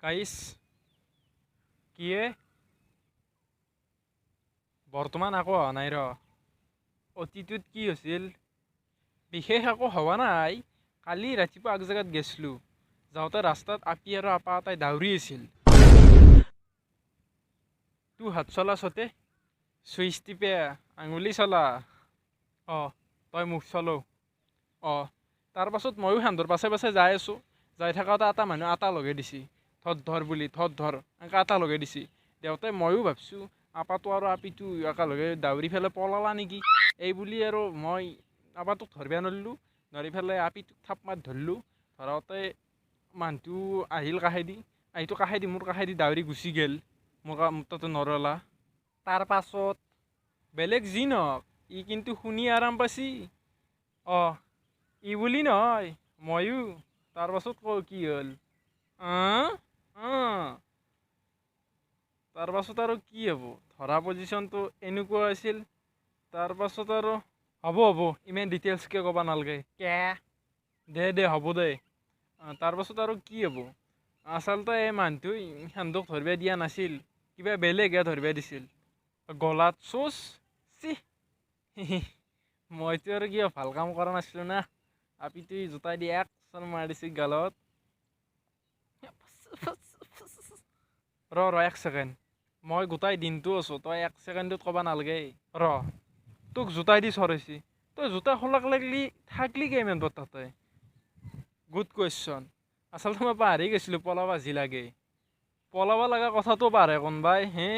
গাইছ, কিয়ে বৰ্তমান একো হোৱা নাই। ৰ, অতীতত কি হৈছিল? বিশেষ একো হোৱা নাই। কালি ৰাতিপুৱা এক জেগাত গেছলো। যাওঁতে ৰাস্তাত আপি আৰু আপা এটাই দাউৰি আছিল। তোৰ হাত চলা চতে চুইচ টিপে আঙুলি চলা। অঁ, তই মুখ চলৌ। অঁ, তাৰপাছত ময়ো সিহঁতৰ পাছে পাছে যাই আছোঁ। যাই থাকোঁতে এটা মানুহ আটা লগাই দিছে, ধৰ ধৰ বুলি, ধৰ ধৰ এনেকৈ আটা লগাই দিছে। দেওঁতে ময়ো ভাবছোঁ আপাটো আৰু আপিটো একেলগে দাউৰি পেলাই পলালা নেকি এই বুলি। আৰু মই আপাটোক ধৰিব নোৱাৰিলোঁ। ধৰি পেলাই আপিটোক থাপ মাৰি ধৰিলোঁ। ধৰাওঁতে মানুহটো আহিল কাষেদি, আহিটো কাষেদি মোৰ কাষেদি দাউৰি গুচি গ'ল। মোৰ তাতে নৰলা। তাৰ পাছত? বেলেগ যি নহওক, ই কিন্তু শুনি আৰাম পাইছি। অঁ, ই বুলি নহয়, ময়ো। তাৰপাছত ক কি হ'ল? অঁ, তাৰপাছত আৰু কি হ'ব? ধৰা পজিশ্যনটো এনেকুৱা আছিল। তাৰপাছত আৰু হ'ব হ'ব, ইমান ডিটেইলছকৈ ক'ব নালাগে। কে? দে দে, হ'ব দে। তাৰপাছত আৰু কি হ'ব? আচলতে এই মানুহটোই সিহঁতক ধৰিব দিয়া নাছিল, কিবা বেলেগহে ধৰিব দিছিল। গলাত চোচ চি। মইতো আৰু কিবা ভাল কাম কৰা নাছিলোঁ না। আপিটোই জোতাই দি এক চৰ মাৰি দিছে গালত। ৰ ৰ, এক ছেকেণ্ড। মই গোটেই দিনটো আছোঁ, তই এক ছেকেণ্ডত ক'ব নালাগে। ৰ, তোক জোতাই দি চৰাইছি, তই জোতা খোলাক লাগলি থাকলি কেইমান পৰ তাতে? Good question. আচলতে মই পাহৰি গৈছিলোঁ পলাবা যি লাগে। পলাব লগা কথাটো পাহৰে কোনোবাই হে?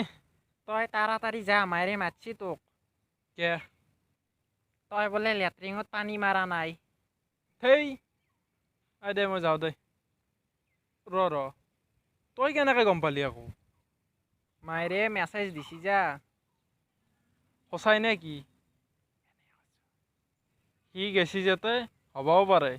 তই তাড়াতাড়ি যা, মায়েৰে মাতছি তোক। কে? তই বোলে লেট্ৰিনত পানী মাৰা নাই। থেই, আই দে, মই যাওঁ দে। ৰ ৰ, তই কেনেকৈ গম পালি আকৌ? মায়েৰে মেছেজ দিছি যা। সঁচাই নে কি? সি গেছি যাতে হ'বও পাৰে।